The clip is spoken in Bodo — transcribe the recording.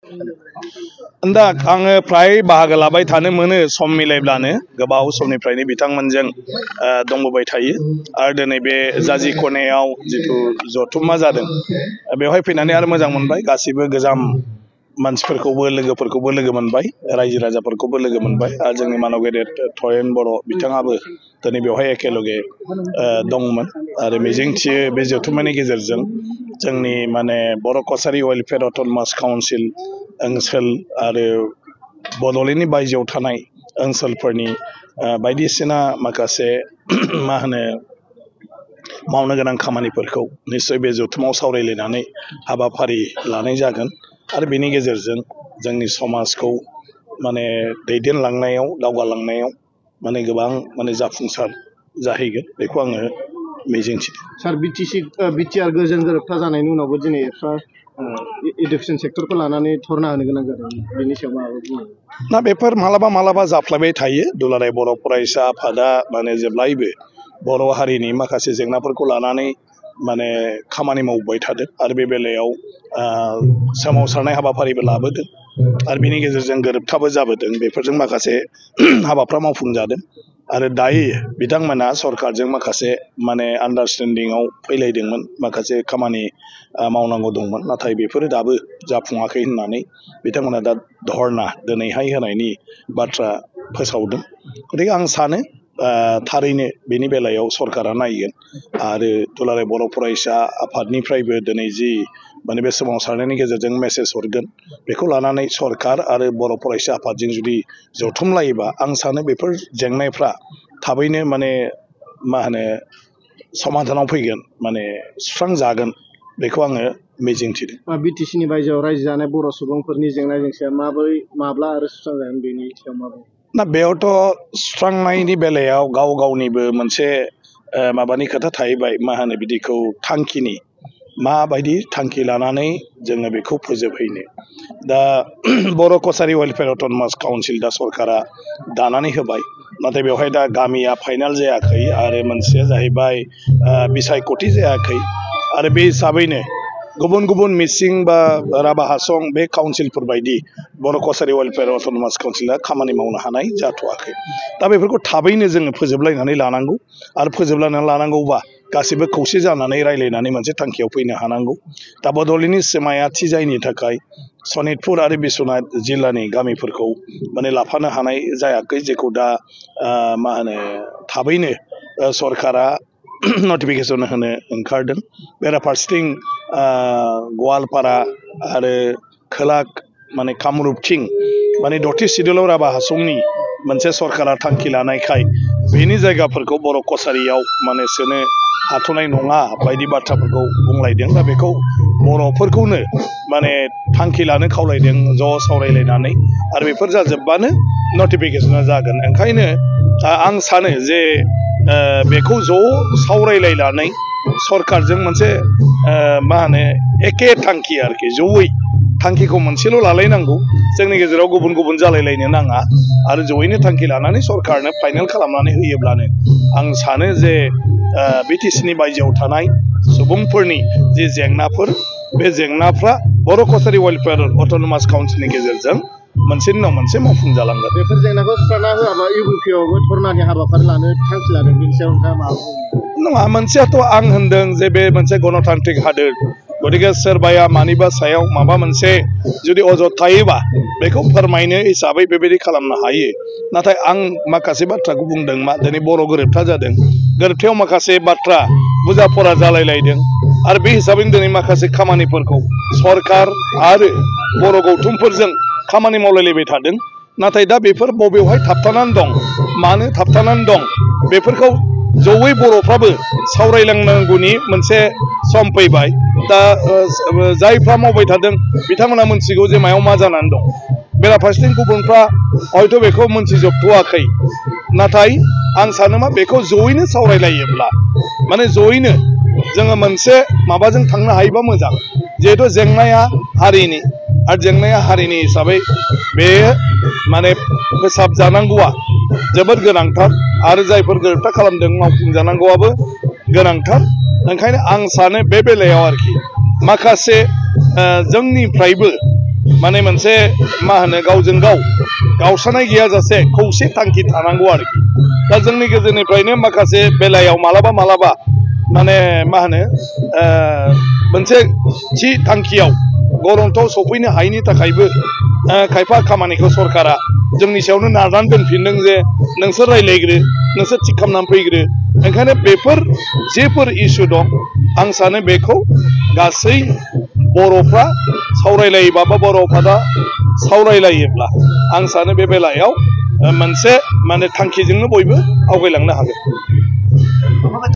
दा आङो फ्राय बाहागो लाबाय थानो मोनो सम मिलायब्लानो गोबाव समनिफ्रायनो बिथांमोनजों दंबोबाय थायो आरो दिनै बे जाजि खनायाव जिथु जथुम्मा जादों बेवहाय फैनानै आरो मोजां मोनबाय गासिबो गोजाम मानसिफोरखौबो लोगोफोरखौबो लोगो मोनबाय रायजो राजाफोरखौबो लोगो मोनबाय आरो जोंनि मानव गेदेर थरेन बर' बिथाङाबो दिनै बेवहाय एखेलगे दंमोन आरो मिजिंथियो बे जथुम्मानि गेजेरजों जोंनि माने बर' कसारी वेलफेयार अट'नमास काउन्सिल ओनसोल आरो बड'लेण्डनि बायजोआव थानाय ओनसोलफोरनि बायदिसिना माखासे मा होनो मावनो गोनां खामानिफोरखौ निश्चय बे जथुमाव सावरायलायनानै हाबाफारि लानाय जागोन आरो बेनि गेजेरजों जोंनि समाजखौ माने दैदेनलांनायाव दावगालांनायाव माने गोबां माने जाफुंसार जाहैगोन बेखौ आङो मिजिंथिदों। सार बिटिआर गोजोन गोरोबथा जानायनि उनावबो दिनै एडुकेशन सेक्टरखौ लानानै धरना होनो गोनां जादों बेनि सायाव माबा बुङो ना बेफोर मालाबा जाफ्लायबाय थायो दुलाराय बर' फरायसा आफादा माने जेब्लायबो बर' हारिनि माखासे जेंनाफोरखौ लानानै माने खामानि मावबाय थादों आरो बे बेलायाव सोमावसारनाय हाबाफारिबो लाबोदों आरो बिनि गेजेरजों गोरोबथाबो जाबोदों बेफोरजों माखासे हाबाफ्रा मावफुंजादों आरो दायो बिथांमोना सरकारजों माखासे माने आन्डारस्टेन्डिंआव फैलायदोंमोन माखासे खामानि मावनांगौ दंमोन नाथाय बेफोरो दाबो जाफुङाखै होननानै बिथांमोना दा धरना दिनैहाय होनायनि बाथ्रा फोसावदों गतिके आं सानो थारैनो बेनि बेलायाव सरकारा नायगोन आरो दुलाराय बर' फरायसा आफादनिफ्रायबो दिनै जि माने बे सोमावसारनायनि गेजेरजों मेसेज हरगोन बेखौ लानानै सरकार आरो बर' फरायसा आफादजों जुदि जथुम लायोबा आं सानो बेफोर जेंनाफ्रा थाबैनो माने मा होनो समाधानाव फैगोन माने सुस्रांजागोन बेखौ आङो मिजिंथिदों। बिटिसिनि बायजोआव रायजो जानाय बर' सुबुंफोरनि जेंना जेंसिया माब्ला आरो सुस्रांजागोन बेनि सायाव माबा ना बेयावथ' सुस्रांनायनि बेलायाव गाव गावनिबो मोनसे माबानि खोथा थाहैबाय मा होनो बिदिखौ थांखिनि माबायदि थांखि लानानै जोङो बेखौ फोजोबहैनो दा बर' कसारी वेलफेयार अट'नमास काउन्सिल दा सरकारा दानानै होबाय नाथाय बेवहाय दा गामिया फाइनाल जायाखै आरो मोनसेया जाहैबाय बिसायख'थि जायाखै आरो बे हिसाबैनो गुबुन मिसिं बा राभा हासं बे काउन्सिलफोर बायदि बर' कसारी वेलफेयार अट'नमास काउन्सिला खामानि मावनो हानाय जाथ'वाखै दा बेफोरखौ थाबैनो जोङो फोजोबलायनानै लानांगौ आरो फोजोबलायनानै लानांगौबा गासिबो खौसे जानानै रायलायनानै मोनसे थांखियाव फैनो हानांगौ दा बड'लेण्डनि सिमाया थि जायनि थाखाय सनितपुर आरो बिश्वनाथ जिल्लानि गामिफोरखौ माने लाफानो हानाय जायाखै जेखौ दा मा होनो थाबैनो सरकारा नटिफिकेसन होनो ओंखारदों बेराफारसेथिं गवालपारा आरो खोला माने कामरुपथिं माने दथि सिदुलाव राभा हासंनि मोनसे सरकारा थांखि लानायखाय बेनि जायगाफोरखौ बर' कसारियाव माने सोनो हाथ'नाय नङा बायदि बाथ्राफोरखौ बुंलायदों दा बेखौ बर'फोरखौनो माने थांखि लानो खावलायदों ज' सावरायलायनानै आरो बेफोर जाजोबबानो नटिफिकेसना जागोन ओंखायनो आं सानो जे बेखौ ज' सावरायलायनानै सरकारजों मोनसे मा होनो एखे थांखि आरोखि जयै थांखिखौ मोनसेल' लालायनांगौ जोंनि गेजेराव गुबुन जालायलायनो नाङा आरो जयैनो थांखि लानानै सरकारनो फाइनेल खालामनानै होयोब्लानो आं सानो जे बिटिसिनि बायजोआव थानाय सुबुंफोरनि जे जेंनाफोर बे जेंनाफ्रा बर' कसारी वेलफेयार अट'नमास काउन्सिलनि गेजेरजों मोनसेनि उनाव मोनसे मावफुंजालांगोन। बेफोर जेंनाखौ सुस्रांना होआबा इउपिपिआवबो धरनानि हाबाफारि लानो थांखि लादों बेनि सायाव नोंथाङा मा बुङो? नङा मोनसेयाथ' आं होनदों जे बे मोनसे गणतान्त्रिक हादोर गतिके सोरबाया मानिबा सायाव माबा मोनसे जुदि अजद थायोबा बेखौ फोरमायनो हिसाबै बेबायदि खालामनो हायो नाथाय आं माखासे बाथ्राखौ बुंदों मा दिनै बर' गोरोबथा जादों गोरोबथायाव माखासे बाथ्रा बुजा फरा जालायलायदों आरो बे हिसाबैनो दिनै माखासे खामानिफोरखौ सरकार आरो बर' गौथुमफोरजों खामानि मावलायलायबाय थादों नाथाय दा बेफोर बबेयावहाय थाबथानानै दं मानो थाबथानानै दं बेफोरखौ जयै बर'फ्राबो सावरायलांनांगौनि मोनसे सम फैबाय दा जायफ्रा मावबाय थादों बिथांमोना मोनथिगौ जे मायाव मा जानानै दं बेराफारसेथिं गुबुनफ्रा हयथ' बेखौ मोनथिजोबथ'वाखै नाथाय आं सानो मा बेखौ जयैनो सावरायलायोब्ला माने जयैनो जोङो मोनसे माबाजों थांनो हायोबा मोजां जिहेथु जेंनाया हारिनि आरो जेंनाया हारिनि हिसाबै बे माने फोसाबजानांगौआ जोबोद गोनांथार आरो जायफोर गोरोबथा खालामदों मावफुंजानांगौआबो गोनांथार ओंखायनो आं सानो बे बेलायाव आरोखि माखासे जोंनिफ्रायबो माने मोनसे मा होनो गावजों गाव गावस्रानाय गैयाजासे खौसे थांखि थानांगौ आरोखि दा जोंनि गेजेरनिफ्रायनो माखासे बेलायाव मालाबा माने मा होनो मोनसे थि थांखियाव गरन्थआव सफैनो हायैनि थाखायबो खायफा खामानिखौ सरकारा जोंनि सायावनो नारनानै दोनफिनदों जे नोंसोर रायज्लायग्रो नोंसोर थिग खालामनानै फैग्रो ओंखायनो बेफोर जेफोर इसु दं आं सानो बेखौ गासै बर'फ्रा सावरायलायोबा बा बर'फ्रा सावरायलायोब्ला आं सानो बे बेलायाव मोनसे माने थांखिजोंनो बयबो आवगायलांनो हागोन।